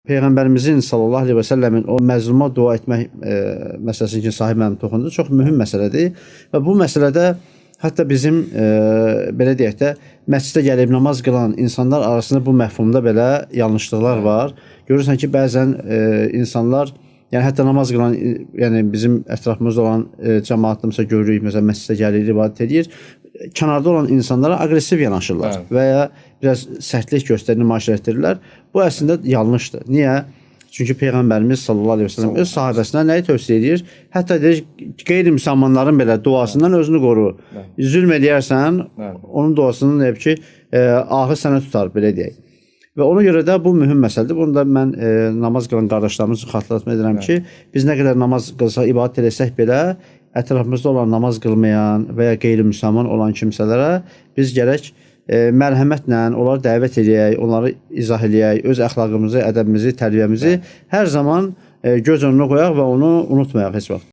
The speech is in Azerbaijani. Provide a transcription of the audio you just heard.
Peyğəmbərimizin sallallahu əleyhi və səlləmin o məzluma dua etmək məsələsini ki, Sahib müəllim toxundu, çox mühüm məsələdir və bu məsələdə hətta bizim belə deyək də məscidə gəlib namaz qılan insanlar arasında bu məfhumda belə yanlışlıqlar var. Görürsən ki, bəzən insanlar, yəni hətta namaz qılan, yəni bizim ətrafımızda olan cəmaatda məsələn görürük, məsələn məscidə gəlir, ibadət edir. Kənarda olan insanlara aqressiv yanaşırlar və ya biraz sərtlik göstərir, nümayiş etdirirlər. Bu əslində yanlışdır. Niyə? Çünki Peyğəmbərimiz sallallahu əleyhi və səlləm öz sahabəsinə nəyi tövsiyə edir? Hətta deyir qeyri-müsəlmanların belə duasından özünü qoru. Zülm eləyərsən, onun duasının deyib ki, ahı sənə tutar, belə deyək. Və ona görə də bu mühüm məsələdir. Bunu da mən namaz qılan qardaşlarımız üçün xatırlatma edirəm ki, biz nə qədər namaz qılsaq, ibadət eləsək belə, ətrafımızda olan namaz qılmayan və ya qeyri-müsəlman olan kimsələrə biz gərək mərhəmətlə onları dəvət eləyək, onları izah eləyək, öz əxlaqımızı, ədəbimizi, tərbiyəmizi hər zaman göz önünə qoyaq və onu unutmayaq heç vaxt.